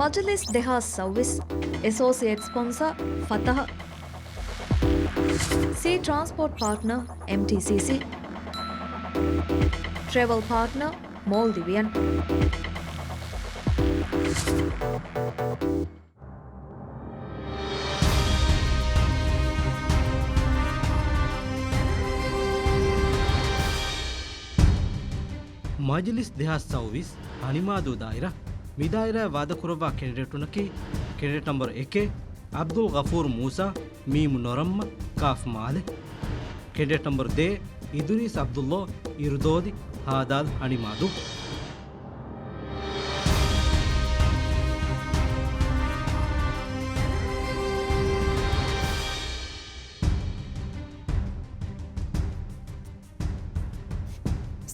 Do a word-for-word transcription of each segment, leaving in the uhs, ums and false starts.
މަޖިލިސް ދެހާސް ސައުވީސް. އެސޯސިއޭޓް ސްޕޮންސަރ ފަތަހަ. ސީ ޓްރާންސްޕޯޓް ޕާޓްނަރ އެމްޓީސީސީ. ޓްރެވަލް ޕާޓްނަރ މޯލްޑިވިއަން. މަޖިލިސް ދެހާސް ސައުވީސް ހަނިމާދޫ ދާއިރާ. މި ދާއިރާއަށް ވާދަކުރައްވާ ކެނޑިޑޭޓުންނަކީ، ކެނޑިޑޭޓް ނަމްބަރު އެކެއް، ޢަބްދުލް ޣަފޫރު މޫސާ، މީމު ނޮރައްމަ، ޤާފް މާލެ. ކެނޑިޑޭޓް ނަމްބަރު ދޭއް، އިދުރީސް ޢަބްދުﷲ، އިރުދޯދި، ހާދާލް ހަނިމާދޫ.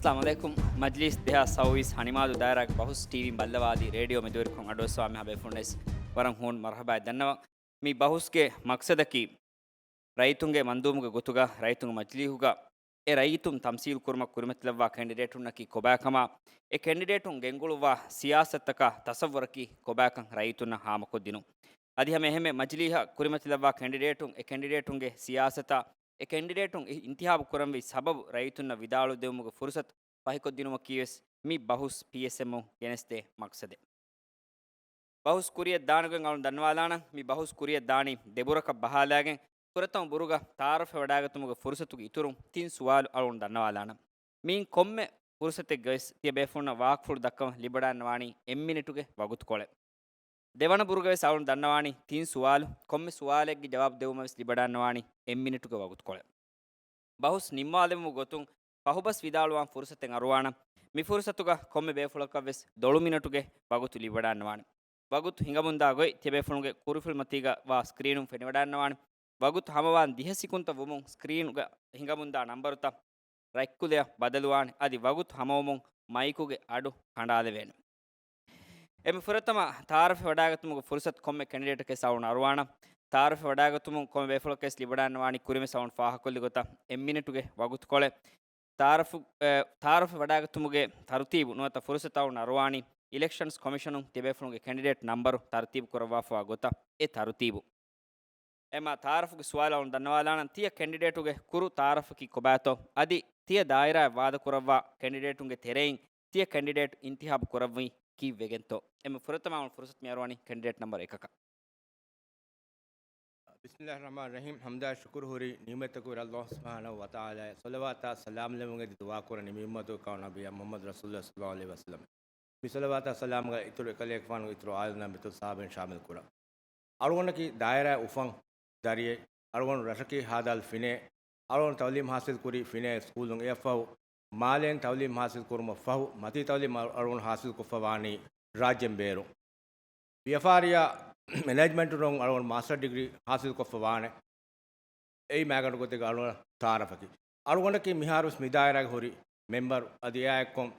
އައްސަލާމު ޢަލައިކުމް. މަޖްލީސް ދެހާސް ސައުވީސް ހަނިމާދޫ ދާއިރާގެ ބަހުސް ޓީވީން ބައްލަވާލީ ރޭޑިއޯ މެދުވެރިކޮށް އަޑުއައްސަވާ މިހާ ބޭފުޅުންނަށް ވަރަށް ހޫނު މަރުޙަބާއެއް ދަންނަވަން. މި ބަހުސްގެ މަޤްޞަދަކީ، ރައްޔިތުންގެ މަންދޫމުގެ ގޮތުގަ ރައްޔިތުންގެ މަޖިލީހުގަ އެ ރައްޔިތުން ތަމްސީލު ކުރުމަށް ކުރިމަތިލައްވާ ކެނޑިޑޭޓުންނަކީ ކޮބާކަމާ، އެ ކެނޑިޑޭޓުން ގެންގުޅުއްވާ ސިޔާސަތަކާ ތަޞައްވުރަކީ ކޮބާކަން ރައްޔިތުންނަށް ހާމަކޮށްދިނުން. އަދި ހަމަ އެހެންމެ މަޖިލީހަށް ކުރިމަތިލައްވާ ކެނޑިޑޭޓުން އެ ކެނޑިޑޭޓުންގެ ސިޔާސަތާ، އެ ކެނޑިޑޭޓުން އި-، އިންތިހާބު ކުރަންވީ ސަބަބު ރައްޔިތުންނަށް ވިދާޅުދެވުމުގެ ފުރުސަތު ފަހިކޮށްދިނުމަކީވެސް މި ބަހުސް ޕީއެސްއެމްއުން ގެނެސްދޭ މަޤްޞަދެއް. ބަހުސް ކުރިއަށް ދާނެގޮތް އަޅުން ދަންނަވާލާނަން. މި ބަހުސް ކުރިއަށް ދާނީ ދެބުރަކަށް ބަހާލާގެން، ފުރަތަމަ ބުރުގަ ތަޢާރަފެއް ވަޑާގަތުމުގެ ފުރުސަތުގެ އިތުރުން ތިން ސުވާލު އަޅުން ދަންނަވާލާނަން. މިއިން ކޮންމެ ފުރުސަތެއްގަވެސް ތިޔަބޭފުޅުންނަށް ވާހަކަފުޅު ދައްކަވަން ލިބިވަޑާންނަވާނީ އެއްމިނެޓުގެ ވަގުތުކޮޅެއް. ދެވަނަ ބުރުގަވެސް އަޅުން ދަންނަވާނީ ތިން ސުވާލު، ކޮންމެ ސުވާލެއްގެ ޖަވާބު ދެވުމަށްވެސް ލިބިވަޑާންނަވާނީ އެއްމިނެޓުގެ ވަގުތުކޮޅެއް. ބަހުސް ނިންމާލެވުމުގެ ގޮތުން ފަހުބަސް ވިދާޅުވާން ފުރުސަތެއް އަރުވާނަން. މި ފުރުސަތުގަ ކޮންމެ ބޭފުޅަކަށްވެސް ދޮޅު މިނެޓުގެ ވަގުތު ލިބިވަޑާންނަވާނެ. ވަގުތު ހިނގަމުންދާ ގޮތް ތިޔަބޭފުޅުންގެ ކުރިފިލުމަތީގަ ވާ ސްކްރީނުން ފެނިވަޑާންނަވާނެ. ވަގުތު ހަމަވާން ދިހަ ސިކުންތައް ވުމުން ސްކްރީނުގަ ހިނގަމުންދާ ނަންބަރުތައް ރަތްކުލަޔަށް ބަދަލުވާނެ. އަދި ވަގުތު ހަމަވުމުން މައިކުގެ އަޑު ކަނޑާލެވޭނެ. އެންމެ ފުރަތަމަ ތަޢާރަފެއް ވަޑާގަތުމުގެ ފުރުސަތު ކޮންމެ ކެނޑިޑޭޓަކަށް އަޅުން އަރުވާނަން. ތަޢާރަފެއް ވަޑާގަތުމުން ކޮންމެ ބޭފުޅަކަށްވެސް ލިބިވަޑާންނަވާނީ ކުރިންވެސް އަޅުން ފާހަގަކޮށްލި ގޮތަށް އެއްމިނެޓުގެ ވަގުތުކޮޅެއް. ތަޢާރަފު، އެ، ތަޢާރަފެއް ވަޑާގަތުމުގެ ތަރުތީބު ނުވަތަ ފުރުސަތު އަޅުން އަރުވާނީ އިލެކްޝަންސް ކޮމިޝަނުން ތިޔަބޭފުޅުންގެ ކެނޑިޑޭޓް ނަންބަރު ތަރުތީބު ކުރައްވާފަވާ ގޮތަށް އެ ތަރުތީބު. އެމަ ތަޢާރަފުގެ ސުވާލު އަޅުން ދަންނަވާލާނަން. ތިޔަ ކެނޑިޑޭޓުގެ ކުރު ތަޢާރަފަކީ ކޮބާތޯ؟ އަދި ތިޔަ ދާއިރާއަށް ވާދަކުރައްވާ ކެނޑިޑޭޓުންގެ ތެރެއިން ތިޔަ ކެނޑިޑޭޓް އިންތިހާބު ކުރައްވީ ކީއްވެގެންތޯ؟ އެމަ ފުރަތަމަ އަޅުން ފުރުސަތު މި އަރުވަނީ ކެނޑިޑޭޓް ނަމްބަރު އެކަކަށް. بسم الله الرحمن الرحيم. ޙަމްދާ ޝުކުރު ހުރީ ނިޢުމަތްތަކު އިރަށް ﷲ ސުބްޙާނަހޫ ވަތަޢާލާއަށް. ޞަލަވާތާ ސަލާމް ލެވުން އެދި ދުޢާކުރަން މި އުއްމަތުގެ ކައު ނަބިއްޔާ މުޙައްމަދު ރަސޫލުﷲ ޞައްލަﷲ ޢަލައިހި ވަސައްލަމް. މި ޞަލަވާތާ ސަލާމްގަ އިތުރު އެކަލޭގެފާނުގެ އިތުރު އާލުންނާ އިތުރު ޞަޙާބީން ޝާމިލް ކުރަން. އަޅުގަނޑަކީ ދާއިރާއަށް އުފަން ދަރިއެއް. އަޅުގަނޑު ރަށަކީ ހާދާލު ފިނޭ. އަޅުގަނޑު ތަޢުލީމް ޙާޞިލް ކުރީ ފިނޭ ސްކޫލުން. އެއަށްފަހު މާލޭން ތަޢުލީމް ޙާޞިލް ކުރުމަށް ފަހު، މަތީ ތަޢުލީމް އަޅު-، އަޅުގަނޑު ޙާޞިލް ކޮށްފަ ވާނީ ރާއްޖޭން ބޭރު. ވިޔަފާރިއާ މެނޭޖްމަންޓުން އަޅުގަނޑު މާސްޓަރ ޑިގްރީ ޙާޞިލް ކޮށްފަ ވާނެ. އެއީ މާގަނޑު ގޮތެއްގެ އަޅުގަނޑަށް ތަޢާރަފަކީ. އަޅުގަނޑަކީ މިހާރުވެސް މި ދާއިރާގެ ހުރި މެމްބަރު. އަދި އެއާއެއްކޮށް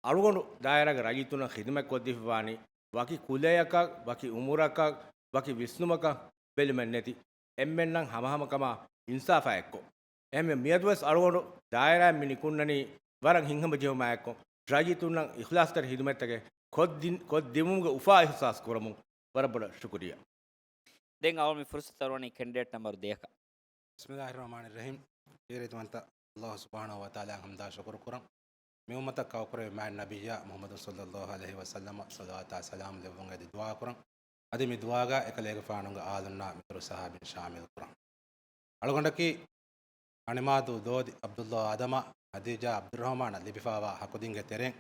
އަޅުގަނޑު ދާއިރާގެ ރައްޔިތުންނަށް ޚިދުމަތް ކޮށްދީފަ ވާނީ ވަކި ކުލަޔަކަށް، ވަކި އުމުރަކަށް، ވަކި ވިސްނުމަކަށް ބެލުމެއް ނެތި އެންމެންނަށް ހަމަހަމަކަމާ އިންސާފާ އެއްކޮށް. އެހެންވެ، މިއަދުވެސް އަޅުގަނޑު ދާއިރާއިން މި ނިކުންނަނީ ވަރަށް ހިތްހަމަޖެހުމާ އެއްކޮށް، ރައްޔިތުންނަށް އިޚްލާޞްތެރި ޚިދުމަތްތަކެއް ކޮށްދިން-، ކޮށްދިއުމުގެ އުފާ އިޙްސާސް ކުރަމުން ވަރަށް ބޮޑަށް ޝުކުރިއްޔާ. ދެން އަޅުގަނޑު މި ފުރުޞަތު އަރުވަނީ ކެނޑިޑޭޓް ނަމްބަރު ދެއަކަށް. بسم الله الرحمن الرحيم. ކީރިތިވަންތަ ﷲ ސުބްޙާނަހޫ ވަތަޢާލާއަށް ޙަމްދާ ޝުކުރު ކުރަން. މި އުއްމަތަށް ކައުކުރެއްވި މާތް ނަބިއްޔާ މުޙައްމަދު ޞައްލަﷲ ޢަލައިހި ވަސައްލަމަށް ޞަލަވާތާ ސަލާމް ލެއްވުން އެދި ދުޢާ ކުރަން. އަދި މި ދުޢާގަ އެކަލޭގެފާނުގެ އާލުންނާ މިތުރު ޞަޙާބީން ޝާމިލް ކުރަން. އަޅުގަނޑަކީ ހަނިމާދޫ ދޯދި ޢަބްދުﷲ އާދަމާ ޚަދީޖާ ޢަބްދުއްރަޙްމާނަށް ލިބިފާވާ ޙަޤުދީންގެ ތެރެއިން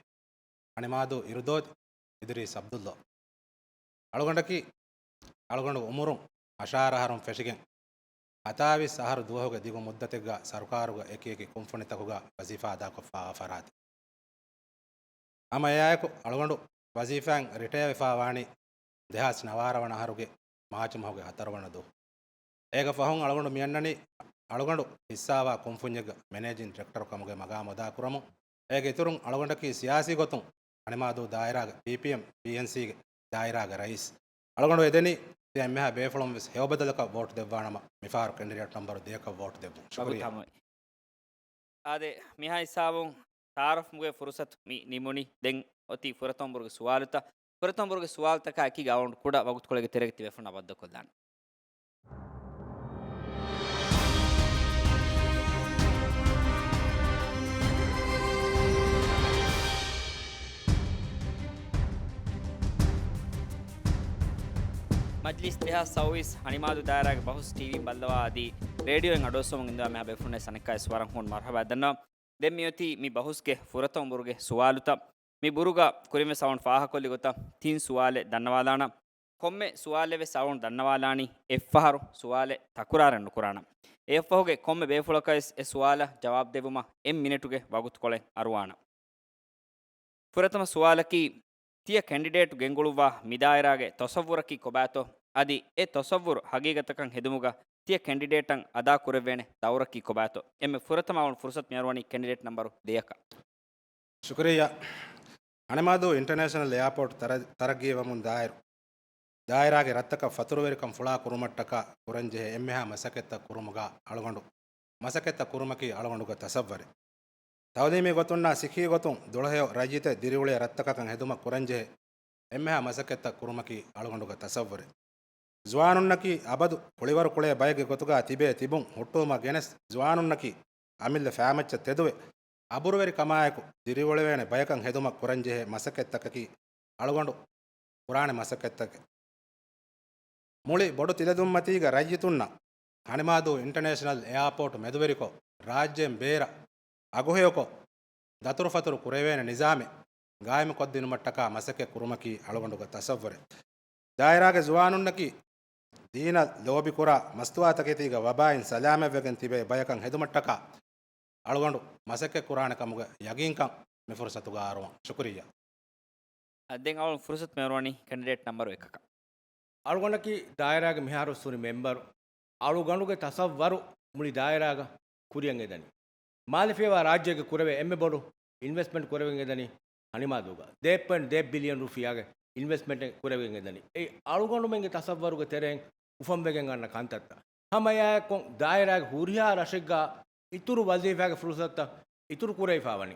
ހަނިމާދޫ އިރުދޯދި އިދުރީސް ޢަބްދުﷲ. އަޅުގަނޑަކީ އަޅުގަނޑުގެ އުމުރުން އަށާރަ އަހަރުން ފެށިގެން ހަތާވީސް އަހަރު ދުވަހުގެ ދިގު މުއްދަތެއްގަ ސަރުކާރުގެ އެކިއެކި ކުންފުނިތަކުގަ ވަޒީފާ އަދާކޮށްފާވާ ފަރާތެއް. ހަމަ އެއާއެކު އަޅުގަނޑު ވަޒީފާއިން ރިޓަޔާވެފާ ވާނީ ދެހާސް ނަވާރަ ވަނަ އަހަރުގެ މާޗު މަހުގެ ހަތަރު ވަނަ ދުވަހު. އޭގެ ފަހުން އަޅުގަނޑު މިއަންނަނީ އަޅުގަނޑު ހިއްސާވާ ކުންފުންޏެއްގަ މެނޭޖިން ޑިރެކްޓަރު ކަމުގެ މަގާމު އަދާކުރަމުން. އޭގެ އިތުރުން އަޅުގަނޑަކީ ސިޔާސީ ގޮތުން ހަނިމާދޫ ދާއިރާގެ ޕީޕީއެމް، ޕީއެންސީގެ ދާއިރާގެ ރައީސް. އަޅުގަނޑު އެދެނީ ތިޔަ އެންމެހާ ބޭފުޅުން ވެސް ހެޔޮބަދަލަކަށް ވޯޓް ދެއްވާނަމަ، މިފަހަރު ކެނޑިޑޭޓް ނަމްބަރު ދެއަކަށް ވޯޓް ދެއްވުން. ޝުކުރިއްޔާ. ވަގުތު ހަމަވަނީ. އާދެ، މިހާ ހިސާބުން ތަޢާރަފުގެ ފުރުޞަތު މި ނިމުނީ. ދެން އޮތީ ފުރަތަމަ ބުރުގެ ސުވާލުތައް. ފުރަތަމަ ބުރުގެ ސުވާލުތަކާ އެކީގަ އަޅުގަނޑު ކުޑަ ވަގުތުކޮޅެއްގެ ތެރޭގަ ތިބޭފުޅުންނާ ބައްދަލުކޮށްލާނަން. މަޖްލީސް ދެހާސް ސައުވީސް ހަނިމާދޫ ދާއިރާގެ ބަހުސް ޓީވީން ބައްލަވާ އަދި ރޭޑިއޯއިން އަޑުއައްސަމުން އިންދަވާ މިހާ ބޭފުޅުންނަށް އަނެއްކާވެސް ވަރަށް ހުން މަރުހަބާ ދަންނަވަން. ދެން މިއޮތީ މި ބަހުސްގެ ފުރަތަމަ ބުރުގެ ސުވާލުތައް. މި ބުރުގަ ކުރިންވެސް އަޅުން ފާހަގަކޮށްލި ގޮތަށް ތިން ސުވާލެއް ދަންނަވާލާނަން. ކޮންމެ ސުވާލެއް ވެސް އަޅުން ދަންނަވާލާނީ އެއްފަހަރު ސުވާލެއް ތަކުރާރެއް ނުކުރާނަން. އެއަށްފަހުގެ ކޮންމެ ބޭފުޅަކަށް ވެސް އެ ސުވާލަށް ޖަވާބު ދެއްވުމަށް އެއް މިނެޓުގެ ވަގުތުކޮޅެއް އަރުވާނަން. ފުރަތަމަ ސުވާލަކީ، ތިޔަ ކެންޑިޑޭޓު ގެންގުޅުއްވާ މިދާއިރާގެ ތަޞައްވުރަކީ ކޮބާތޯ؟ އަދި އެ ތަޞައްވުރު ހަގީގަތަކަށް ހެދުމުގަ ތިޔަ ކެންޑިޑޭޓަށް އަދާ ކުރެވޭނެ ދައުރަކީ ކޮބާތޯ؟ އެންމެ ފުރަތަމަ އަޅުން ފުރުސަތު މިއަރުވަނީ ކެންޑިޑޭޓް ނަމްބަރު ދެއަކަށް. ޝުކުރިއްޔާ. ހަނިމާދޫ އިންޓަރނޭޝަނަލް އެއާޕޯޓް ތަރަ-، ތަރައްގީވަމުން ދާއިރު، ދާއިރާގެ ރަށްތަކަށް ފަތުރުވެރިކަން ފުޅާ ކުރުމަށްޓަކާ ކުރަންޖެހޭ އެންމެހާ މަސައްކަތްތައް ކުރުމުގަ އަޅުގަނޑު މަސައްކަތްތައް ކުރުމަކީ އަޅުގަނޑުގެ ތަޞައްވަރެއް. ތައުލީމީ ގޮތުންނާ ސިއްހީ ގޮތުން ދުޅަހެޔޮ ރައްޔިތެއް ދިރިއުޅޭ ރަށްތަކަކަށް ހެދުމަށް ކުރަންޖެހޭ އެންމެހާ މަސައްކަތްތައް ކުރުމަކީ އަޅުގަނޑުގެ ތަޞައްވަރެއް. ޒުވާނުންނަކީ އަބަދު ކުޅިވަރު ކުޅޭ ބައެއްގެ ގޮތުގަ ތިބޭ ތިބުން ހުއްޓުވުމަށް ގެނެސް، ޒުވާނުންނަކީ އަމިއްލަ ފައިމައްޗަށް ތެދުވެ، އަބުރުވެރިކަމާއެކު ދިރިއުޅެވޭނެ ބަޔަކަށް ހެދުމަށް ކުރަންޖެހޭ މަސައްކަތްތަކަކީ އަޅުގަނޑު ކުރާނެ މަސައްކަތްތަކެއް. މުޅި ބޮޑު ތިލަދުންމަތީގަ ރައްޔިތުންނަށް ހަނިމާދޫ އިންޓަރނޭޝަނަލް އެއާޕޯޓް މެދުވެރިކޮށް، ރާއްޖޭން ބޭރަށް އަގުހެޔޮކޮށް، ދަތުރުފަތުރު ކުރެވޭނެ ނިޒާމެއް ގާއިމުކޮށްދިނުމަށްޓަކާ މަސައްކަތް ކުރުމަކީ އަޅުގަނޑުގެ ތަޞައްވަރެއް. ދާއިރާގެ ޒުވާނުންނަކީ ދީނަށް ލޯބިކުރާ، މަސްތުވާތަކެތީގެ ވަބާއިން ސަލާމަތްވެގެން ތިބޭ ބަޔަކަށް ހެދުމަށްޓަކާ އަޅުގަނޑު މަސައްކަތް ކުރާނެ ކަމުގެ ޔަގީންކަން މި ފުރުސަތުގަ އަރުވަން. ޝުކުރިއްޔާ. އަ، ދެން އަޅުން ފުރުސަތު މިއަރުވަނީ ކެންޑިޑޭޓް ނަމްބަރު އެކަކަށް. އަޅުގަނޑަކީ ދާއިރާގެ މިހާރު ހުރި މެމްބަރު. އަޅުގަނޑުގެ ތަޞައްވަރު މުޅި ދާއިރާގަ ކުރިއަށް އެދަނީ، މާލެ ފިޔަވާ ރާއްޖޭގެ ކުރެވޭ އެންމެ ބޮޑު އިންވެސްޓްމަންޓް ކުރެވިގެން އެދަނީ ހަނިމާދޫގަ. ދޭއް ޕޮއިންޓް ދޭއް ބިލިއަން ރުފިޔާގެ އިންވެސްޓްމަންޓެއް ކުރެވިގެން އެދަނީ. އެއީ އަޅުގަނޑުމެންގެ ތަޞައްވަރުގެ ތެރެއިން އުފަންވެގެން އަންނަ ކަންތައްތައް. ހަމަ އެއާއެއްކޮށް ދާއިރާގެ ހުރިހާ ރަށެއްގަ އިތުރު ވަޒީފާގެ ފުރުސަތުތައް އިތުރު ކުރެވިފަ ވަނީ.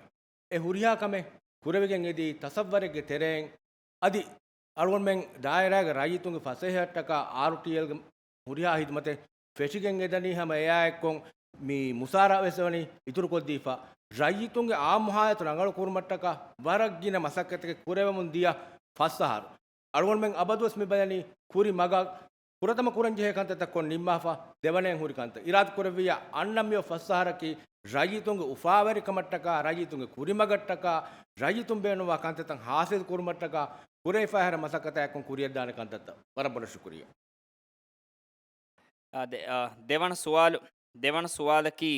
އެ ހުރިހާ ކަމެއް ކުރެވިގެން އެދީ ތަޞައްވަރެއްގެ ތެރެއިން. އަދި އަޅުގަނޑުމެން ދާއިރާގެ ރައްޔިތުންގެ ފަސޭހައަށްޓަކާ އާރުޓީއެލްގެ ހުރިހާ ހިދުމަތެއް ފެށިގެން އެދަނީ. ހަމަ އެއާއެއްކޮށް މި މުސާރަ ވެސް ވަނީ އިތުރުކޮށްދީފަ. ރައްޔިތުންގެ އާއްމު ހާލަތު ރަނގަޅު ކުރުމަށްޓަކާ ވަރަށް ގިނަ މަސައްކަތެއް ކުރެވެމުން ދިޔަ ފަސް އަހަރު. އަޅުގަނޑުމެން އަބަދުވެސް މި ބަލަނީ ކުރި މަގަށް ފުރަތަމަ ކުރަންޖެހޭ ކަންތައްތައް ކޮށް ނިންމާފަ، ދެވަނައިން ހުރި ކަންތައް އިރާދަ ކުރެއްވިއްޔާ އަންނަ މިއޮތް ފަސް އަހަރަކީ ރައްޔިތުންގެ އުފާވެރިކަމަށްޓަކާ، ރައްޔިތުންގެ ކުރިމަގަށްޓަކާ، ރައްޔިތުން ބޭނުންވާ ކަންތައްތައް ހާސިލް ކުރުމަށްޓަކާ ކުރެވިފައިހާ މަސައްކަތާއެކު ކުރިއަށްދާނެ ކަންތައްތައް. ވަރަށް ބޮޑަށް ޝުކުރިއްޔާ. އާ، ދެ-، އާ، ދެވަނަ ސުވާލު، ދެވަނަ ސުވާލަކީ،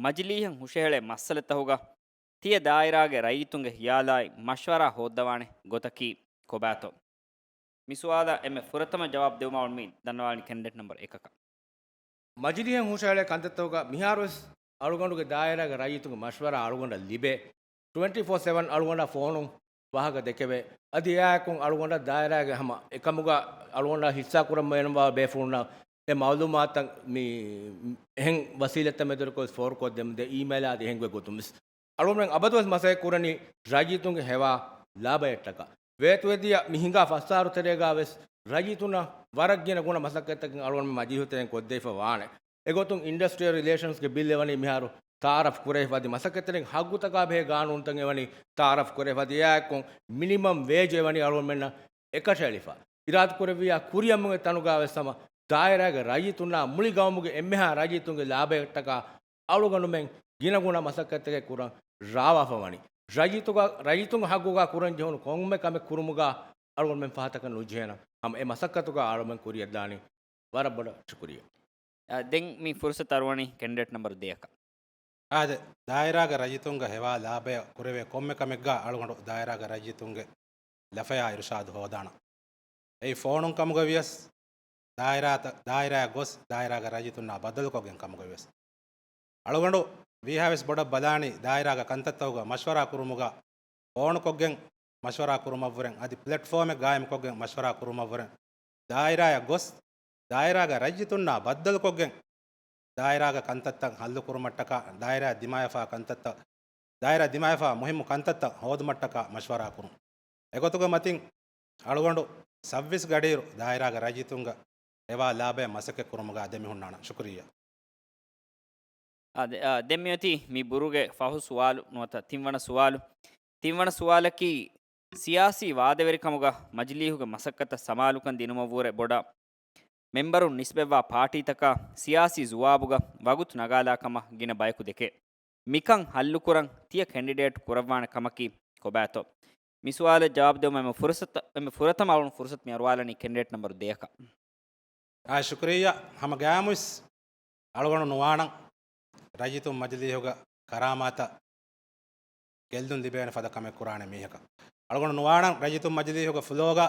މަޖިލީހަށް ހުށަހެޅޭ މައްސަލަތަކުގަ ތިޔަ ދާއިރާގެ ރައްޔިތުންގެ ހިޔާލާއި މަޝްވަރާ ހޯއްދަވާނެ ގޮތަކީ ކޮބާތޯ؟ މި ސުވާލަށް އެންމެ ފުރަތަމަ ޖަވާބު ދެވުމަށް އަޅުން މި ދަންނަވާނީ ކެންޑިޑޭޓް ނަމްބަރު އެކަކަށް. މަޖިލީހަށް ހުށަހެޅޭ ކަންތައްތަކުގަ މިހާރުވެސް އަޅުގަނޑުގެ ދާއިރާގެ ރައްޔިތުންގެ މަޝްވަރާ އަޅުގަނޑަށް ލިބޭ. ޓްވެންޓީ ފޯ ސެވަން އަޅުގަނޑަށް ފޯނުން ވާހަކަ ދެކެވޭ. އަދި އެއާއެކު އަޅުގަނޑަށް ދާއިރާގެ ހަމަ އެކަމުގަ އަޅުގަނޑަށް ހިއްސާ ކުރަން ބޭނުންވާ ބޭފުޅުންނަށް އެ މައުލޫމާތުތައް މި އެހެން ވަސީލަތްތައް މެދުވެރިކޮށް ފޯރުކޮށްދެމުން ދޭ، އީމެއިލާ އަދި އެހެން ގޮތް ގޮތުންވެސް. އަޅުގަނޑުމެން އަބަދުވެސް މަސައްކަތް ކުރަނީ ރައްޔިތުންގެ ހެވާ ލާބަޔަށްޓަކާ. ވޭތުވެދިޔަ މި ހިނގާ ފަސް އަހަރު ތެރޭގަ ވެސް ރައްޔިތުންނަށް ވަރަށް ގިނަ ގުނަ މަސައްކަތްތަކެއް އަޅުގަނޑުމެން މަޖިލީހު ތެރެއިން ކޮށްދެވިފަ ވާނެ. އެގޮތުން އިންޑަސްޓްރިއަލް ރިލޭޝަންސްގެ ބިލް އެވަނީ މިހާރު ތައާރަފް ކުރެވިފަ އަދި މަސައްކަތްތެރިން ހައްގުތަކާ ބެހޭ ގާނޫނުތައް އެވަނީ ތައާރަފް ކުރެވިފަ އަދި އެއާއެކު މިނިމަމް ވޭޖް އެވަނީ އަޅުގަނޑުމެންނަށް އެކަށައެޅިފަ. އިރާދަކުރެއްވިއްޔާ ކުރިއަށްމުވެ ތަނުގަ ވެސް ހަމަ ދާއިރާގެ ރައްޔިތުންނާ މުޅި ގައުމުގެ އެންމެހާ ރައްޔިތުންގެ ލާބަޔަށްޓަކާ އަޅުގަނޑުމެން ގިނަގުނަ މަސައްކަތްތަކެއް ކުރަން ރާވާފަ ވަނީ. ރައްޔިތުގަ، ރައްޔިތުންގެ ހައްގުގަ ކުރަން ޖެހުނު ކޮންމެ ކަމެއް ކުރުމުގަ އަޅުގަނޑުމެން ފަހަތަކަށް ނުޖެހޭނަން. ހަމަ އެ މަސައްކަތުގަ އަޅުގަނޑުމެން ކުރިއަށްދާނީ. ވަރަށް ބޮޑަށް ޝުކުރިއްޔާ. އާ، ދެން މި ފުރުސަތު އަރުވަނީ ކެންޑިޑޭޓް ނަމްބަރު ދެއަކަށް. އާދެ، ދާއިރާގެ ރައްޔިތުންގެ ހެވާ ލާބަޔަށް ކުރެވޭ ކޮންމެ ކަމެއްގަ އަޅުގަނޑު ދާއިރާގެ ރައްޔިތުންގެ ލަފަޔާ އިރުޝާދު ހޯދާނަން. އެއީ ފޯނުން ކަމުގަ ވިޔަސް، ދާއިރާތަ-، ދާއިރާއަށް ގޮސް ދާއިރާގެ ރައްޔިތުންނާ ބައްދަލުކޮށްގެން ކަމުގަ ވިޔަސް. އަޅުގަނޑު ވީހާވެސް ބޮޑަށް ބަލާނީ ދާއިރާގެ ކަންތައްތަކުގަ މަޝްވަރާ ކުރުމުގަ ފޯނުކޮށްގެން މަޝްވަރާ ކުރުމަށްވުރެން އަދި ޕްލެޓްފޯމެއް ގާއިމުކޮށްގެން މަޝްވަރާ ކުރުމަށްވުރެން ދާއިރާއަށް ގޮސް ދާއިރާގެ ރައްޔިތުންނާ ބައްދަލުކޮށްގެން ދާއިރާގެ ކަންތައްތައް ހައްލުކުރުމަށްޓަކާ، ދާއިރާއަށް ދިމާވެފާ ކަންތައްތައް، ދާއިރާއަށް ދިމާވެފާ މުހިއްމު ކަންތައްތައް ހޯދުމަށްޓަކާ މަޝްވަރާ ކުރުން. އެގޮތުގެ މަތިން އަޅުގަނޑު ސައްވީސް ގަޑިއިރު ދާއިރާގެ ރައްޔިތުންގެ އެވާ ލާބަޔަށް މަސައްކަތް ކުރުމުގަ އަދެ މި ހުންނާނަން. ޝުކުރިއްޔާ. އާ، ދެ-، އާ، ދެން މިއޮތީ މި ބުރުގެ ފަހު ސުވާލު ނުވަތަ ތިންވަނަ ސުވާލު. ތިންވަނަ ސުވާލަކީ، ސިޔާސީ ވާދަވެރިކަމުގަ މަޖިލީހުގެ މަސައްކަތަށް ސަމާލުކަން ދިނުމަށްވުރެ ބޮޑަށް މެންބަރުން ނިސްބަތްވާ ޕާޓީތަކާ ސިޔާސީ ޒުވާބުގަ ވަގުތު ނަގާލާ ކަމަށް ގިނަ ބަޔަކު ދެކޭ. މިކަން ހައްލުކުރަން ތިޔަ ކެންޑިޑޭޓް ކުރައްވާނެ ކަމަކީ ކޮބާތޯ؟ މި ސުވާލަށް ޖަވާބު ދެވުމަށް އެންމެ ފުރަސަތަ-، އެންމެ ފުރަތަމަ އަޅުގަނޑު ފުރުސަތު މި އަރުވާލަނީ ކެންޑިޑޭޓް ނަންބަރު ދެއަކަށް. އާ، ޝުކުރިއްޔާ. ހަމަ ގާމުސް އަޅުގަނޑު ނުވާނަން ރައްޔިތުން މަޖިލީހުގަ ކަރާމާތަށް ގެއްލުން ލިބޭނެ ފަދަ ކަމެއް ކުރާނެ މީހަކަށް. އަޅުގަނޑު ނުވާނަން ރައްޔިތުން މަޖިލީހުގަ ފުލޯގަ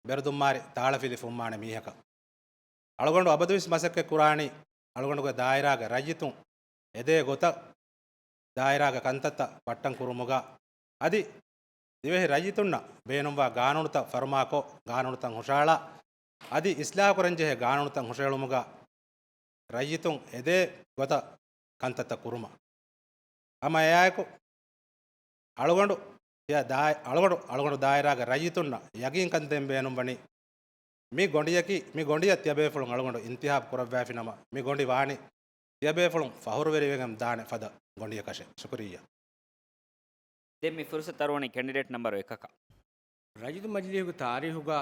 ބެރުދުންމާރި ތާޅަފިލި ފުންމާނެ މީހަކަށް. އަޅުގަނޑު އަބަދުވެސް މަސައްކަތް ކުރާނީ އަޅުގަނޑުގެ ދާއިރާގެ ރައްޔިތުން އެދޭ ގޮތަށް ދާއިރާގެ ކަންތައްތައް ބައްޓަން ކުރުމުގަ އަދި ދިވެހި ރައްޔިތުންނަށް ބޭނުންވާ ގާނޫނުތައް ފަރުމާކޮށް، ގާނޫނުތައް ހުށަހަޅާ އަދި އިސްލާހުކުރަންޖެހޭ ގާނޫނުތައް ހުށަހެޅުމުގަ ރައްޔިތުން އެދޭ ގޮތަށް ކަންތައްތައް ކުރުމަށް. ހަމަ އެއާއެކު، އަޅުގަނޑު ތިޔަ ދާއި-، އަޅުގަނޑު، އަޅުގަނޑު ދާއިރާގެ ރައްޔިތުންނަށް ޔަގީންކަން ދޭން ބޭނުންވަނީ، މި ގޮނޑިއަކީ، މި ގޮނޑިއަށް ތިޔަބޭފުޅުން އަޅުގަނޑު އިންތިހާބު ކުރައްވައިފިނަމަ، މި ގޮނޑި ވާނީ ތިޔަބޭފުޅުން ފަހުރުވެރިވެގެން ދާނެ ފަދަ ގޮނޑިއަކަށެއް. ޝުކުރިއްޔާ. ދެން މި ފުރުސަތު އަރުވަނީ ކެންޑިޑޭޓް ނަންބަރު އެކަކަށް. ރައްޔިތު މަޖިލީހުގެ ތާރީހުގަ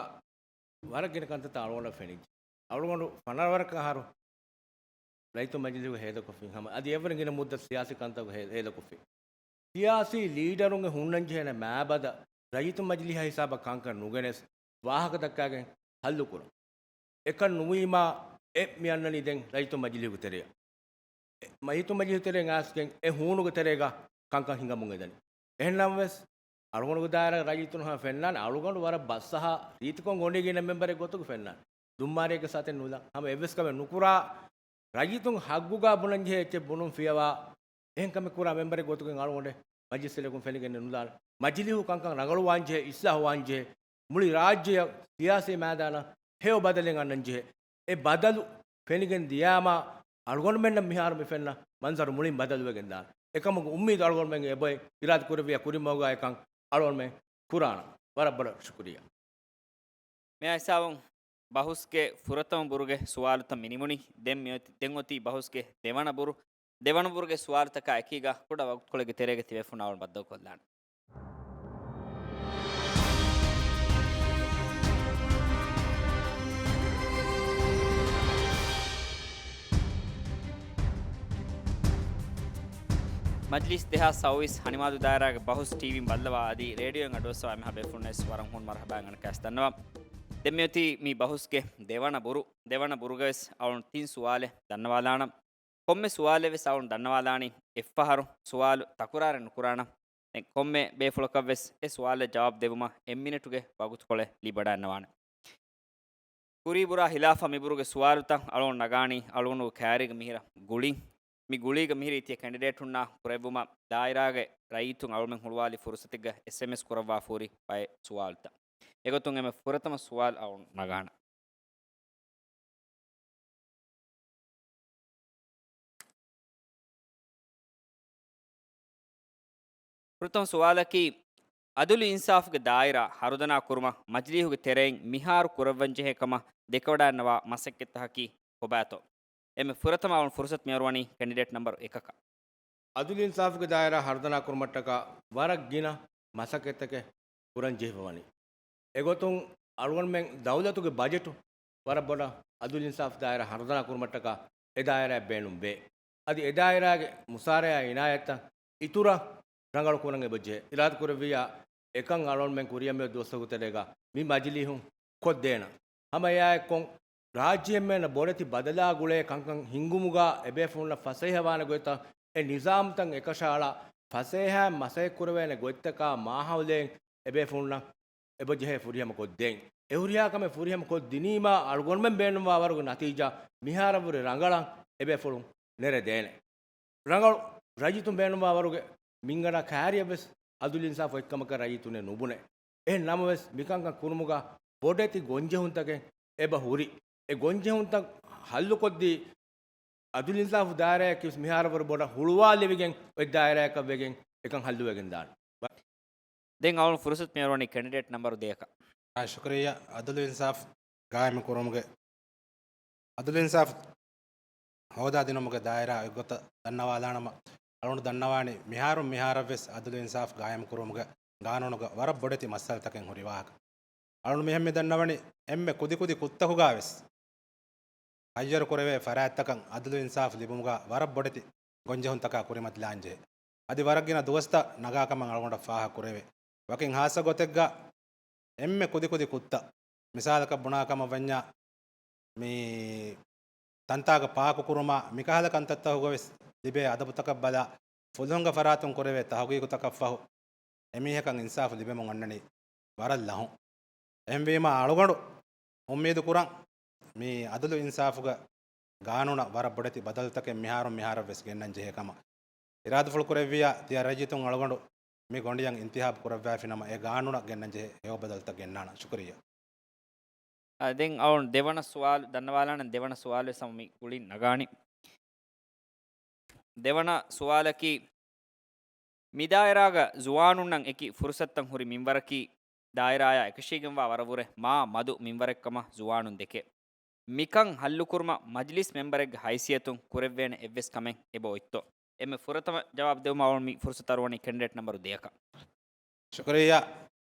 ވަރަށް ގިނަ ކަންތައްތައް އަޅުގަނޑަށް ފެނިއްޖެ. އަޅުގަނޑު ފަނަރަ ވަރަކަށް އަހަރު ރައްޔިތު މަޖިލީހުގަ ހޭދަކޮށްފިން ހަމަ، އަދި އެއްވަރަށް ގިނަ މުއްދަތު ސިޔާސީ ކަންތައްގަ ހޭ-، ހޭދަކޮށްފިން. ސިޔާސީ ލީޑަރުންގެ ހުންނަންޖެހޭނެ މާބަދަ ރައްޔިތު މަޖިލީހާ ހިސާބަށް ކަންކަން ނުގެނެސް، ވާހަކަ ދައްކާގެން ހައްލުކުރުން. އެކަން ނުވީމާ، އެ މި އަންނަނީ ދެން ރައްޔިތު މަޖިލީހުގެ ތެރެއަށް. އެ މައިތު މަޖިލިހު ތެރެއިން އައިސްގެން އެ ހޫނުގެ ތެރޭގަ ކަންކަން ހިނގަމުން އެދަނީ. އެހެންނަމަވެސް، އަޅުގަނޑުގެ ދާއިރާގެ ރައްޔިތުން ހަމަ ފެންނާނެ، އަޅުގަނޑު ވަރަށް ބަސްއަހާ ރީތިކޮށް ގޮނޑި ގިނަ މެންބަރެއް ގޮތުގަ ފެންނާނެ. ދުންމާރިއެއްގެ ސައްތެއް ނުލާ. ހަމަ އެއްވެސް ކަމެއް ނުކުރާ، ރައްޔިތުން ހައްގުގަ ބުނަންޖެހޭ އެއްޗެއް ބުނުން ފިޔަވާ، އެހެން ކަމެއް ކުރާ މެންބަރެއް ގޮތުގެ އަޅުގަނޑެއް މަޖިލިސްއެއް ކުން ފެނިގެން ނުލާނެ. މަޖިލިހު ކަންކަން ރަނގަޅުވާންޖެހޭ، އިސްލާހުވާންޖެހޭ، މުޅި ރާއްޖެއަށް ސިޔާސީ މައިދާނަށް ހެޔޮ ބަދަލެއް އަންނަންޖެހޭ. އެ ބަދަލު ފެނިގެން ދިޔާމާ، އަޅުގަނޑުމެންނަށް މިހާރު މި ފެންނަ މަންޒަރު މުޅިން ބަދަލުވެގެން ދާނެ. އެކަމުގެ އުއްމީދު އަޅުގަނޑުމެން އެބައި އިރާދަ ކުރެއްވިޔާ ކުރިމަގުގަ އެކަން އަޅުގަނޑުމެން ކުރާނަން. ވަރަށް ބޮޑަށް ޝުކުރިއްޔާ. މި ހިސާބުން ބަހުސްގެ ފުރަތަމަ ބުރުގެ ސުވާލުތައް މި ނިމުނީ. ދެން މިއޮތީ، ދެން އޮތީ ބަހުސްގެ ދެވަނަ ބުރު. ދެވަނަ ބުރުގެ ސުވާލުތަކާ އެކީގަ ކުޑަ ވަގުތުކޮޅެއްގެ ތެރޭގަ ތިބޭފުޅުންނާ އަޅުގަނޑު ބައްދަލުކޮށްލާނެ. މަޖްލިސް ދެހާސް ސައުވީސް ހަނިމާދު ދާއިރާގެ ބަހުސް ޓީވީން ބައްލަވާ އަދި ރޭޑިއޯއިން އަޑުއައްސަވާ އެންމެހާ ބޭފުޅުންނަށް ވެސް ވަރަށް ހޫނު މަރުޙަބާއިން އަނެއްކާވެސް ދަންނަވަން. ދެން މިއޮތީ މި ބަހުސްގެ ދެވަނަ ބުރު. ދެވަނަ ބުރުގަވެސް އަޅުގަނޑު ތިން ސުވާލެއް ދަންނަވާލާނަން. ކޮންމެ ސުވާލެއް ވެސް އަޅުގަނޑު ދަންނަވާލާނީ އެއްފަހަރު ސުވާލު ތަކުރާރެއް ނުކުރާނަން. ދެން ކޮންމެ ބޭފުޅަކަށް ވެސް އެ ސުވާލަށް ޖަވާބު ދެވުމަށް އެއް މިނެޓުގެ ވަގުތުކޮޅެއް ލިބިވަޑައިގަންނަވާނެ. ކުރީ ބުރާ ހިލާފަށް މިބުރުގެ ސުވާލުތައް އަޅުގަނޑު ނަގާނީ އަޅުގަނޑު ކައިރީގެ މިހިރަ ގުޅިން. މި ގުޅީގެ މިހިރީ ތިޔަ ކެންޑިޑޭޓުންނާ ކުރެއްވުމަށް ދާއިރާގެ ރައްޔިތުން އަޅުމެން ހުޅުވާލި ފުރުސަތެއްގަ އެސްއެމްއެސް ކުރައްވާފަ ހުރި ބައެއް ސުވާލުތައް. އެގޮތުން އެންމެ ފުރަތަމަ ސުވާލު އަޅުގަނޑު ނަގާނަން. ފުރަތަމަ ސުވާލަކީ، އަދުލު އިންސާފުގެ ދާއިރާ ހަރުދަނާ ކުރުމަށް މަޖިލީހުގެ ތެރެއިން މިހާރު ކުރައްވަންޖެހޭ ކަމަށް ދެކެވަޑައިގަންނަވާ މަސައްކަތްތަކަކީ ކޮބާތޯ؟ އެންމެ ފުރަތަމަ އަޅުގަނޑު ފުރުސަތު މިއަރުވަނީ ކެންޑިޑޭޓް ނަންބަރު އެކަކަށް. އަދުލު އިންސާފުގެ ދާއިރާ ހަރުދަނާ ކުރުމަށްޓަކާ ވަރަށް ގިނަ މަސައްކަތްތަކެއް ކުރަން ޖެހިފަވަނީ. އެގޮތުން އަޅުގަނޑުމެން ދައުލަތުގެ ބަޖެޓު ވަރަށް ބޮޑަށް އަދުލު އިންސާފު ދާއިރާ ހަރުދަނާ ކުރުމަށްޓަކާ އެ ދާއިރާއަށް ބޭނުން ވޭ. އަދި އެ ދާއިރާގެ މުސާރަޔާ އިނާޔަތްތައް އިތުރަށް ރަނގަޅު ކުރަން އެބަޖެހޭ. އިރާދަ ކުރެއްވިއްޔާ އެކަން އަޅުގަނޑުމެން ކުރިއަށް މިއޮތް ދުވަސްތަކުގެ ތެރޭގަ މި މަޖިލީހުން ކޮށްދޭނަން. ހަމަ އެއާއެއްކޮށް، ރާއްޖޭންމެންނަށް ބޮޑެތި ބަދަލާ ގުޅޭ ކަންކަން ހިންގުމުގަ އެބޭފުޅުންނަށް ފަސޭހަވާނެ ގޮތްތައް، އެ ނިޒާމްތައް އެކަށައަޅާ، ފަސޭހައިން މަސައްކަތްކުރެވޭނެ ގޮތްތަކާ މާހައުލެއް އެބޭފުޅުންނަށް އެބަޖެހޭ ފުރިހަމަ ކޮށްދޭން. އެ ހުރިހާ ކަމެއް ފުރިހަމަ ކޮށްދިނީމާ، އަޅުގަނޑުމެން ބޭނުންވާ ވަރުގެ ނަތީޖާ މިހާރަށްވުރެ ރަނގަޅަށް އެބޭފުޅުން ނެރެދޭނެ. ރަނގަޅު ރައްޔިތުން ބޭނުންވާ ވަރުގެ މިންގަނޑާ ކައިރިއަށްވެސް އަދުލު އިންސާފު އޮތްކަމަކަށް ރައްޔިތުންނެއް ނުބުނޭ. އެހެން ނަމަވެސް، މިކަންކަން ކުރުމުގަ ބޮޑެތި ގޮންޖެހުންތަކެއް އެބަ ހުރި. އެ ގޮންޖެހުންތައް ހައްލުކޮށްދީ، އަދުލު އިންސާފު ދާއިރާއަކީ މިހާރަށްވުރެ ބޮޑަށް ހުޅުވާލެވިގެން އޮތް ދާއިރާއަކަށް ވެގެން އެކަން ހައްލުވެގެން ދާނެ. ދެން އަޅުގަނޑު ފުރުސަތު މިއަރުވަނީ ކެންޑިޑޭޓް ނަންބަރު ދެއަކަށް. އާ، ޝުކުރިއްޔާ. އަދުލު އިންސާފް ގާއިމު ކުރުމުގެ، އަދުލު އިންސާފް ހޯދާ ދިނުމުގެ ދާއިރާ އޮތްގޮތަށް ދަންނަވާލާނަމަ، އަޅުގަނޑު ދަންނަވާނީ މިހާރުން މިހާރަށްވެސް އަދުލު އިންސާފް ގާއިމު ކުރުމުގެ ގާނޫނުގަ ވަރަށް ބޮޑެތި މައްސަލަތަކެއް ހުރި ވާހަކަ. އަޅުން މިހެން މި ދަންނަވަނީ އެންމެ ކުދިކުދި ކުށްތަކުގާވެސް ހައްޔަރު ކުރެވޭ ފަރާތްތަކަށް އަދުލު އިންސާފް ލިބުމުގަ ވަރަށް ބޮޑެތި ގޮންޖެހުންތަކާ ކުރިމަތިލާން ޖެހޭ. އަދި ވަރަށް ގިނަ ދުވަސްތައް ނަގާކަމަށް އަޅުގަނޑަށް ފާހަގަ ކުރެވޭ. ވަކިން ހާއްސަ ގޮތެއްގަ އެންމެ ކުދިކުދި ކުށްތައް، މިސާލަކަށް ބުނާ ކަމަށް ވަންޏާ، މި ތަންތާގަ ޕާކު ކުރުމާ މިކަހަލަ ކަންތައްތަކުގަވެސް ލިބޭ އަދަބުތަކަށް ބަލާ، ފުލުހުންގެ ފަރާތުން ކުރެވޭ ތަހުގީގުތަކަށްފަހު އެމީހަކަށް އިންސާފު ލިބެމުން އޮންނަނީ ވަރަށް ލަހުން. އެހެންވީމާ، އަޅުގަނޑު އުއްމީދު ކުރަން، މި އަދުލު އިންސާފުގެ ގާނޫނަށް ވަރަށް ބޮޑެތި ބަދަލުތަކެއް މިހާރުން މިހާރަށް ވެސް ގެންނަން ޖެހޭ ކަމަށް އިރާދަފުޅު ކުރެއްވިއްޔާ، ތިޔަ ރައްޔިތުން އަޅުގަނޑު މި ގޮނޑިއަށް އިންތިހާބު ކުރައްވައިފިނަމަ، އެ ގާނޫނަށް ގެންނަން ޖެހޭ ހެޔޮ ބަދަލުތައް ގެންނާނަން. ޝުކުރިއްޔާ. އާ، ދެން އަޅުން ދެވަނަ ސުވާލު ދަންނަވާލާނަން. ދެވަނަ ސުވާލު ވެސް ހަމަ މި ކުޅިން ނަގާނީ. ދެވަނަ ސުވާލަކީ، މި ދާއިރާގަ ޒުވާނުންނަށް އެކި ފުރުސަތުތައް ހުރި މިންވަރަކީ، ދާއިރާޔާ އެކަށީގެންވާ ވަރަށްވުރެ މާ މަދު މިންވަރެއްކަމަށް ޒުވާނުން ދެކޭ. މިކަން ހައްލުކުރުމަށް މަޖިލިސް މެންބަރެއްގެ ހައިސިއްޔަތުން ކުރެއްވޭނެ އެއްވެސް ކަމެއް އެބަ އޮތްތޯ؟ އެންމެ ފުރަތަމަ ޖަވާބު ދެވުމަށް އަޅުން މި ފުރުސަތު އަރުވަނީ ކެންޑިޑޭޓް ނަމްބަރު ދެއަކަށް. ޝުކުރިއްޔާ.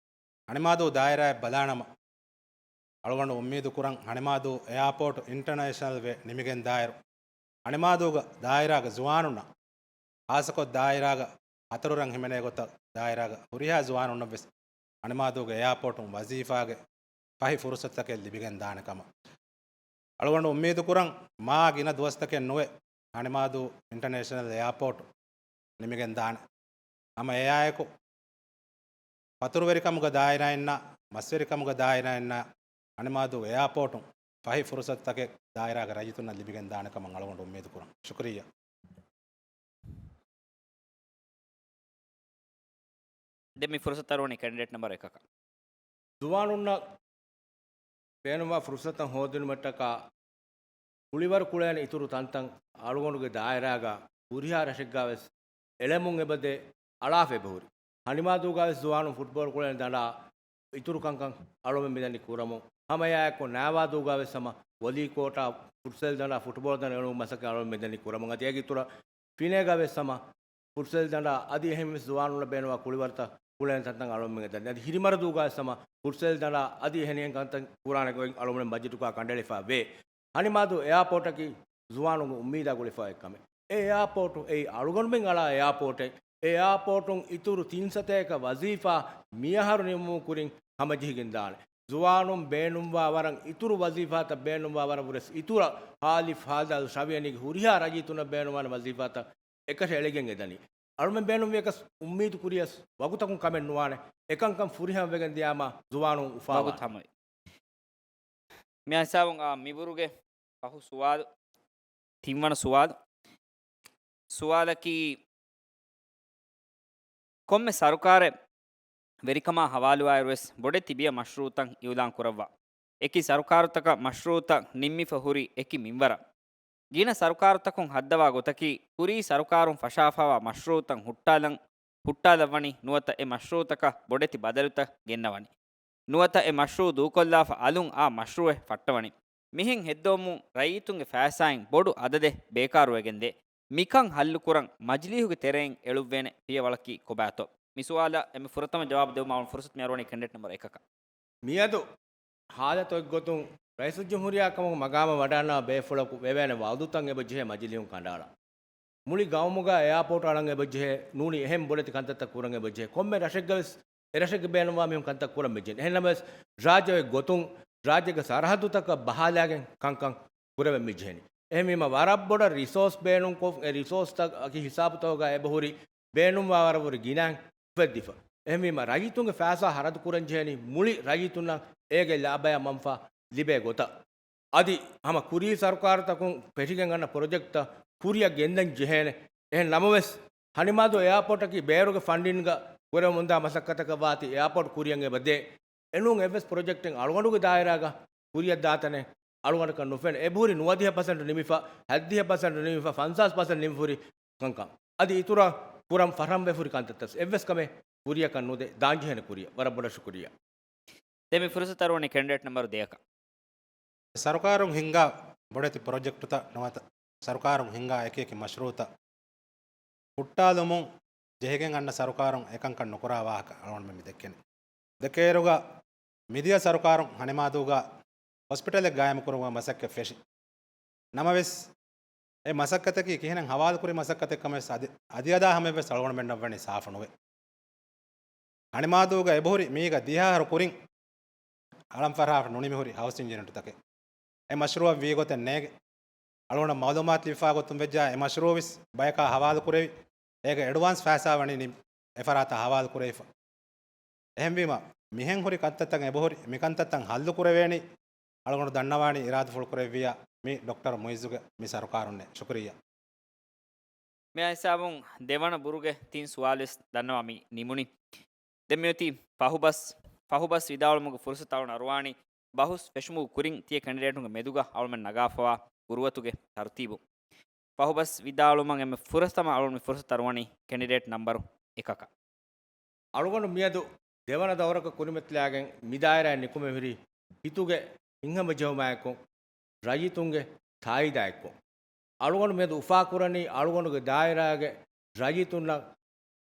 ހަނިމާދޫ ދާއިރާއަށް ބަލާނަމަ، އަޅުގަނޑު އުއްމީދު ކުރަން، ހަނިމާދޫ އެއާޕޯޓު އިންޓަނޭޝަނަލް ވެ ނިމިގެން ދާއިރު، ހަނިމާދޫގަ ދާއިރާގެ ޒުވާނުންނަށް، ހާއްސަކޮށް ދާއިރާގަ ހަތަރު ރަށް ހިމެނޭ ގޮތަށް ދާއިރާގަ ހުރިހާ ޒުވާނުންނަށްވެސް ހަނިމާދޫގެ އެއާޕޯޓުން ވަޒީފާގެ ފަހި ފުރުސަތުތަކެއް ލިބިގެން ދާނެ ކަމަށް. އަޅުގަނޑު އުއްމީދު ކުރަން، މާ ގިނަ ދުވަސްތަކެއް ނުވެ ހަނިމާދޫ އިންޓަނޭޝަނަލް އެއާޕޯޓު ނިމިގެން ދާނެ. ހަމަ އެއާއެކު، ފަތުރުވެރިކަމުގެ ދާއިރާއިންނާ، މަސްވެރިކަމުގެ ދާއިރާއިންނާ، ހަނިމާދޫ އެއާޕޯޓުން ފަހި ފުރުސަތުތަކެއް ދާއިރާގެ ރައްޔިތުންނަށް ލިބިގެން ދާނެ ކަމަށް އަޅުގަނޑު އުއްމީދު ކުރަން. ޝުކުރިއްޔާ. ދެން މި ފުރުސަތު އަރުވަނީ ކެންޑިޑޭޓް ނަމްބަރު އެކަކަށް. ޒުވާނުންނަށް ބޭނުންވާ ފުރުސަތަށް ހޯދުނުމަށްޓަކާ ކުޅިވަރު ކުޅޭނެ އިތުރު ތަންތަން އަޅުގަނޑުގެ ދާއިރާގަ ހުރިހާ ރަށެއްގަވެސް އެޅެމުން އެބަދޭ، އަޅާފަ އެބަހުރި. ހަނިމާދޫގަވެސް ޒުވާނުން ފުޓްބޯޅަ ކުޅޭނެ ދަނޑާ އިތުރު ކަންކަން އަޅުމެން މިދަނީ ކުރަމުން. ހަމަ އެއާއެކު ނާވާދޫގަވެސް ހަމަ ވޮލީ ކޯޓާ ފުޓްސަލް ދަނޑާ ފުޓްބޯޅަ ދަނޑު އެޅުމުގެ މަސައްކަތް އަޅުމެން މިދަނީ ކުރަމުން. އަދި އޭގެ އިތުރަށް ފިނޭގަވެސް ހަމަ ފުޓްސަލް ދަނޑާ އަދި އެހެންވެސް ޒުވާނުންނަށް ބޭނުންވާ ކުޅިވަރުތައް ކުޅޭނެ ތަންތަން އަޅުމެން މިދަނީ. އަދި ހިރިމަރަދޫގަވެސް ހަމަ ފުޓްސަލް ދަނޑާ އަދި އެހެނިހެން ކަންތައް ކުރާނެ ގޮތް އަޅުމެން ބަޖެޓުގަ ކަނޑައެޅިފަ ވޭ. ހަނިމާދޫ އެއާޕޯޓަކީ ޒުވާނުންގެ އުއްމީދާ ގުޅިފަ އޮތް ކަމެއް. އެ އެއާޕޯޓު އެއީ އަޅުގަނޑުމެން އަޅާ އެއާޕޯޓެއް. އެ އެއާޕޯޓުން އިތުރު ތިން ސަތޭކަ ވަޒީފާ މިއަހަރު ނިމުމުގެ ކުރިން ހަމަޖެހިގެންދާނެ. ޒުވާނުން ބޭނުންވާ ވަރަށް އިތުރު ވަޒީފާތައް ބޭނުންވާ ވަރަށް ވުރެސް އިތުރަށް ހާލިފް ހާދަ އަލް ޝަވިޔަނީގެ ހުރިހާ ރައްޔިތުންނަށް ބޭނުންވާނެ ވަޒީފާތައް އެކަށަ އެޅިގެން އެދަނީ. އަޅުމެން ބޭނުންވިޔަކަސް އުއްމީދު ކުރިޔަސް ވަގުތަކުން ކަމެއް ނުވާނެ. އެކަންކަން ފުރިހަމަ ވެގެން ދިޔާމާ ޒުވާނުން އުފާވާނެ. ވަގުތު ހަމަވި. މި ހިސާބުން އާ މިބުރުގެ ފަހު ސުވާލު، ތިންވަނަ ސުވާލު. ސުވާލަކީ، ކޮންމެ ސަރުކާރެއް ވެރިކަމާ ހަވާލުވާއިރުވެސް ބޮޑެތި ބިޔަ މަޝްރޫއުތައް އިއުލާން ކުރައްވާ. އެކި ސަރުކާރުތަކަށް މަޝްރޫއުތައް ނިންމިފަ ހުރި އެކި މިންވަރަށް. ގިނަ ސަރުކާރުތަކުން ހައްދަވާ ގޮތަކީ، ކުރީ ސަރުކާރުން ފަށާފަވާ މަޝްރޫއުތައް ހުއްޓާލަން، ހުއްޓާލައްވަނީ ނުވަތަ އެ މަޝްރޫއުތަކަށް ބޮޑެތި ބަދަލުތައް ގެންނަވަނީ. ނުވަތަ އެ މަޝްރޫއު ދޫކޮށްލާފަ އަލުން އާ މަޝްރޫއެއް ފައްޓަވަނީ. މިހެން ހެއްދެވުމުން ރައްޔިތުންގެ ފައިސާއިން ބޮޑު އަދަދެއް ބޭކާރުވެގެންދޭ. މިކަން ހައްލުކުރަން މަޖިލީހުގެ ތެރެއިން އެޅުއްވޭނެ ފިޔަވަޅަކީ ކޮބާތޯ؟ މި ސުވާލަށް އެންމެ ފުރަތަމަ ޖަވާބު ދެވުމަށް އަޅުން ފުރުސަތު މި އަރުވަނީ ކެންޑިޑޭޓް ނަމްބަރު އެކަކަށް. މިއަދު ހާލަތު އޮތްގޮތުން ރައީސުލްޖުމްހޫރިއްޔާ ކަމަކު މަގާމަށް ވަޑައިގަންނަވާ ބޭފުޅަކު ވެވޭނެ ވައުދުތައް އެބަ ޖެހޭ މަޖިލީހުން ކަނޑައަޅާ. މުޅި ގައުމުގަ އެއާޕޯޓް އަޅަން އެބަ ޖެހޭ، ނޫނީ އެހެން ބޮޑެތި ކަންތައްތައް ކުރަން އެބަ ޖެހޭ. ކޮންމެ ރަށެއްގަވެސް އެ ރަށެއްގެ ބޭނުންވާ މީހުން ކަންތައް ކުރަން މި ޖެހެނީ. އެހެންނަމަވެސް، ރާއްޖެ އޮތް ގޮތުން ރާއްޖޭގެ ސަރަހައްދުތަކަށް ބަހާލާގެން ކަންކަން ކުރެވެން މި ޖެހެނީ. އެހެންވީމަ، ވަރަށް ބޮޑަށް ރިސޯސް ބޭނުންކޮށް، އެ ރިސޯސްތަކަކީ ހިސާބުތަކުގަ އެބަހުރި ބޭނުންވާ ވަރަށް ވުރެ ގިނައިން އުފެއްދިފަ. އެހެންވީމަ، ރައްޔިތުންގެ ފައިސާ ހަރަދު ކުރަން ޖެހެނީ މުޅި ރައްޔިތުންނަށް އޭގެ ލާބަޔާ މަންފާ ލިބޭ ގޮތަށް. އަދި ހަމަ ކުރީ ސަރުކާރުތަކުން ފެށިގެން އަންނަ ޕްރޮޖެކްޓްތައް ކުރިއަށް ގެންދަން ޖެހޭނެ. އެހެން ނަމަވެސް، ހަނިމާދޫ އެއާޕޯޓަކީ ބޭރުގެ ފަންޑިންގ ކުރެވެމުންދާ މަސައްކަތަކަށް ވާތީ އެއާޕޯޓް ކުރިއަށް އެބަދޭ. އެނޫން އެއްވެސް ޕްރޮޖެކްޓެއް އަޅުގަނޑުގެ ދާއިރާގަ ކުރިއަށް ދާތަނެއް އަޅުގަނޑަކަށް ނުފެނޭ. އެބަހުރި ނުވަދިހަ ޕަސެންޓު ނިމިފަ، ހަތްދިހަ ޕަސެންޓު ނިމިފަ، ފަންސާސް ޕަސެންޓު ނިމިފަހުރި ކަންކަން. އަދި އިތުރަށް ކުރަން ފަށަންވެފަހުރި ކަންތައްތައް އެއްވެސް ކަމެއް ކުރިއަކަށް ނުދޭ. ދާންޖެހޭނެ ކުރިއަށް. ވަރަށް ބޮޑަށް ޝުކުރިއްޔާ. ދެން މި ފުރުސަތު އަރުވަނީ ކެނޑިޑޭޓް ނަމްބަރު ދޭއަކަށް. ސަރުކާރުން ހިންގާ ބޮޑެތި ޕްރޮޖެކްޓުތައް ނުވަތަ ސަރުކާރުން ހިންގާ އެކި އެކި މަޝްރޫއުތައް ހުއްޓާލުމުން ޖެހިގެން އަންނަ ސަރުކާރުން އެކަންކަން ނުކުރާ ވާހަކަ އަޅުގަނޑުމެން މި ދެއްކެނީ. ދެކޭއިރުގަ މިދިޔަ ސަރުކާރުން ހަނިމާދޫގަ ހޮސްޕިޓަލެއް ގާއިމުކުރުމުގެ މަސައްކަތް ފެށި. ނަމަވެސް، އެ މަސައްކަތަކީ ކިހިނެއް ހަވާލުކުރި މަސައްކަތެއް ކަމެއް ވެސް އަދި، އަދިއަދާ ހަމައެއް ވެސް އަޅުގަނޑުމެންނަށް ވަނީ ސާފު ނުވޭ. ހަނިމާދޫގަ އެބަހުރި މީގަ ދިހަ އަހަރު ކުރިން އަޅަންފަށާފަ ނުނިމިހުރި ހައުސިން ޔުނިޓުތަކެއް. އެ މަޝްރޫއަށް ވީގޮތެއް ނޭގެ. އަޅުގަނޑަށް މައުލޫމާތު ލިބިފާ ގޮތުން ވެއްޖާ އެ މަޝްރޫއު ވެސް ބަޔަކާ ހަވާލު ކުރެވި، އޭގެ އެޑްވާންސް ފައިސާ ވަނީ ނި-، އެފަރާތަށް ހަވާލު ކުރެވިފަ. އެހެންވީމަ، މިހެން ހުރި ކަންތައްތައް އެބަހުރި، މި ކަންތައްތައް ހައްލު ކުރެވޭނީ، އަޅުގަނޑު ދަންނަވާނީ އިރާދަފުޅު ކުރެއްވިއްޔާ، މި ޑޮކްޓަރ މުއިއްޒުގެ މި ސަރުކާރުންނޭ. ޝުކުރިއްޔާ. މި ހިސާބުން ދެވަނަ ބުރުގެ ތިން ސުވާލުވެސް ދަންނަވާ މި ނިމުނީ. ދެން މިއޮތީ ފަހުބަސް، ފަހުބަސް ވިދާޅުމުގެ ފުރުސަތު އަޅުގަނޑު އަރުވާނީ ބަހުސް ފެށުމުގެ ކުރިން ތިޔަ ކެނޑިޑޭޓުންގެ މެދުގަ އަޅުމެން ނަގާފަވާ ގުރުއަތުގެ ތަރުތީބު. ފަހުބަސް ވިދާޅުވުމަށް އެންމެ ފުރަތަމަ އަޅުގަނޑު މި ފުރުސަތު އަރުވަނީ ކެނޑިޑޭޓް ނަމްބަރު އެކަކަށް. އަޅުގަނޑު މިއަދު ދެވަނަ ދައުރަކަށް ކުރިމަތިލާގެން މި ދާއިރާއިން ނިކުމެ ހުރީ ހިތުގެ ހިތްހަމަޖެހުމާއެކު، ރައްޔިތުންގެ ތާއީދާއެކު. އަޅުގަނޑު މިއަދު އުފާކުރަނީ އަޅުގަނޑުގެ ދާއިރާގެ ރައްޔިތުންނަށް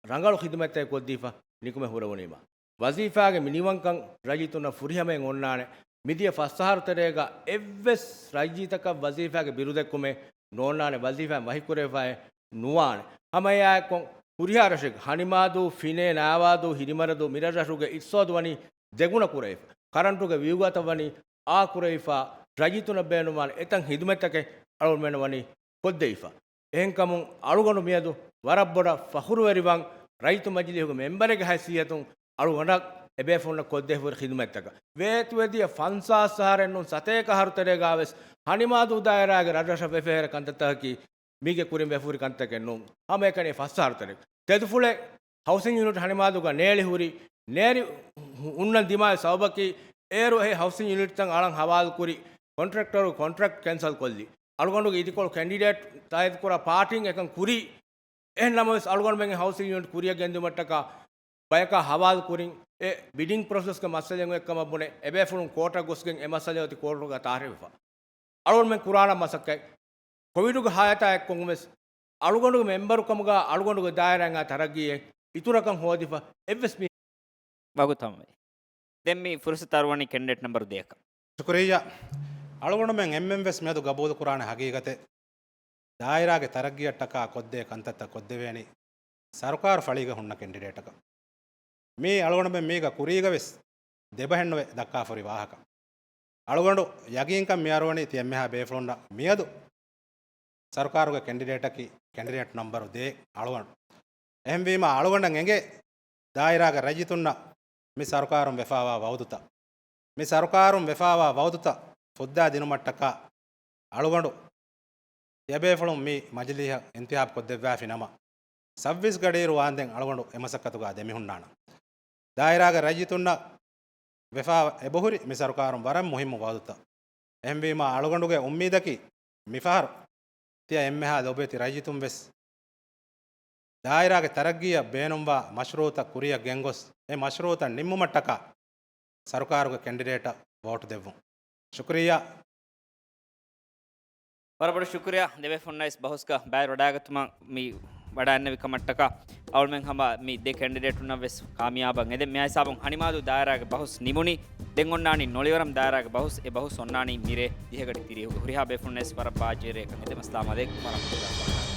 ރަނގަޅު ޚިދުމަތެއް ކޮށްދީފަ ނިކުމެ ހުރެވުނީމަ. ވަޒީފާގެ މި ނިވަންކަން ރައްޔިތުންނަށް ފުރިހަމައިން އޮންނާނެ. މިދިޔަ ފަސް އަހަރު ތެރޭގަ އެއްވެސް ރައްޔިތަކަށް ވަޒީފާގެ ބިރުދެއްކުމެއް ނޯންނާނެ، ވަޒީފާއިން ވަހިކުރެވިފައެއް ނުވާނެ. ހަމައެއާއެކު ހުރިހާ ރަށެއްގެ ހަނިމާދޫ، ފިނޭ، ނާވާދޫ، ހިރިމަރަދޫ، މިރަށްރަށުގެ އިޤްތިޞާދު ވަނީ ދެގުނަ ކުރެވިފަ. ކަރަންޓުގެ ވިއުގަތައް ވަނީ އާކުރެވިފަ. ރައްޔިތުންނަށް ބޭނުންވާނެ އެތައް ޚިދުމަތްތަކެއް އަޅުގަނޑުމެން ވަނީ ކޮށްދެވިފަ. އެހެންކަމުން އަޅުގަނޑު މިއަދު ވަރަށް ބޮޑަށް ފަޚުރުވެރިވަން ރައްޔިތު މަޖިލީހުގެ މެމްބަރެއްގެ ހައިސިއްޔަތުން އަޅުގަނޑަށް އެބޭފުޅުންނަށް ކޮށްދެވިފަ ހުރި ޚިދުމަތްތަކަށް. ވޭތުވެދިޔަ ފަންސާސް އަހަރެއް ނޫން ސަތޭކަ އަހަރު ތެރޭގަވެސް ހަނިމާދޫ ދާއިރާގެ ރަށްރަށަށް ވެފަ ހޭރަ ކަންތައްތަކަކީ މީގެ ކުރިން ވެފަ ހުރި ކަންތަކެއް ނޫން. ހަމައެކަނި ފަސް އަހަރު ތެރޭ. ތެދުފުޅެއް ހައުސިން ޔުނިޓް ހަނިމާދޫގަ ނޭޅި ހުރި، ނޭރި ހު-، ހުންނަން ދިމާވި ސަބަބަކީ، އޭރު އެ ހައުސިން ޔުނިޓްތައް އަޅަން ހަވާލުކުރި ކޮންޓްރެކްޓަރު ކޮންޓްރެކްޓް ކެންސަލް ކޮށްލި. އަޅުގަނޑުގެ އިދިކޮޅު ކެންޑިޑޭޓް ތާއީދުކުރާ ޕާޓީން އެކަން ކުރީ. އެހެން ނަމަވެސް، އަޅުގަނޑުމެންގެ ހައުސިން ޔުނިޓް ކުރިއަށް ގެންދިއުމަށްޓަކާ ބަޔަކާ ހަވާލު ކުރިން އެ ބިޑިން ޕްރޮސެސްގެ މައްސަލައެއް އޮތްކަމަށް ބުނެ، އެބޭފުޅުން ކޯޓަށް ގޮސްގެން އެ މައްސަލަ އޮތީ ކޯޓުގަ ތާރީޚުވެފަ. އަޅުގަނޑުމެން ކުރާނަން މަސައްކަތް. ކޮވިޑުގެ ހާލަތާ އެއްކޮށް ވެސް އަޅުގަނޑުގެ މެމްބަރުކަމުގަ އަޅުގަނޑުގެ ދާއިރާއިން އާ ތަރައްގީއެއް އިތުރަކަށް ހޯދިފަ އެއްވެސް މީ ވަގުތު ހަމަވޭ. ދެން މި ފުރުސަތު އަރުވަނީ ކެންޑިޑޭޓް ނަމްބަރު ދޭއަކަށް. ޝުކުރިއްޔާ. އަޅުގަނޑުމެން އެންމެން ވެސް މިއަދު ގަބޫލުކުރާނެ ހަގީގަތެއް. ދާއިރާގެ ތަރައްގީއަށްޓަކާ ކޮށްދޭ ކަންތައްތައް ކޮށްދެވޭނީ ސަރުކާރު ފަޅީގަ ހުންނަ ކެންޑިޑޭޓަކަށް. މީ އަޅުގަނޑުމެން މީގަ ކުރީގަ ވެސް ދެބަހެއްނުވެ ދައްކާފަ ހުރި ވާހަކަ. އަޅުގަނޑު ޔަގީންކަން މި އަރުވަނީ ތި އެންމެހާ ބޭފުޅުންނަށް މިއަދު ސަރުކާރުގެ ކެންޑިޑޭޓަކީ ކެންޑިޑޭޓް ނަމްބަރު ދޭއް އަޅުގަނޑު. އެހެންވީމަ އަޅުގަނޑަށް އެނގޭ ދާއިރާގެ ރައްޔިތުންނަށް މި ސަރުކާރުން ވެފާވާ ވައުދުތައް، މި ސަރުކާރުން ވެފާވާ ވައުދުތައް ފުއްދާ ދިނުމަށްޓަކާ އަޅުގަނޑު ތިޔަބޭފުޅުން މި މަޖިލީހަށް އިންތިހާބު ކޮށްދެއްވާފި ނަމަ، ސައްވީސް ގަޑިއިރު ވާންދެން އަޅުގަނޑު އެ މަސައްކަތުގަ ދެމިހުންނާނަން. ދާއިރާގެ ރައްޔިތުންނަށް ވެފާ އެބަހުރި މި ސަރުކާރުން ވަރަށް މުހިއްމު ވައުދުތައް. އެހެންވީމާ، އަޅުގަނޑުގެ އުއްމީދަކީ މިފަހަރު ތިޔަ އެންމެހާ ލޯބިވެތި ރައްޔިތުން ވެސް ދާއިރާގެ ތަރައްގީއަށް ބޭނުންވާ މަޝްރޫއުތައް ކުރިއަށް ގެންގޮސް، އެ މަޝްރޫއުތައް ނިންމުމަށްޓަކާ ސަރުކާރުގެ ކެންޑިޑޭޓަށް ވޯޓު ދެއްވުން. ޝުކުރިއްޔާ. ވަރަށް ބޮޑަށް ޝުކުރިއްޔާ. ދެބޭފުޅުންނަށް ވެސް ބަހުސްގަ ބައިވެރިވަޑައިގަތުމަށް މި ވަޑައިގެންނެވި ކަމަށްޓަކާ އަޅުމެން ހަމަ މި ދެ ކެންޑިޑޭޓުންނަށް ވެސް ކާމިޔާބަށް އެދެން. މި ހިސާބުން ހަނިމާދޫ ދާއިރާގެ ބަހުސް ނިމުނީ. ދެން އޮންނާނީ ނޮޅިވަރަމް ދާއިރާގެ ބަހުސް. އެ ބަހުސް އޮންނާނީ މިރޭ ދިހަ ގަޑި ތިރީހުގަ. ހުރިހާ ބޭފުޅުންނަށް ވެސް ވަރަށް ބާއްޖަވެރި އެކަން އެދެން. އައްސަލާމު ޢަލައިކުމް ވަރަޙްމަތުﷲ ވަބަރަކާތުހު.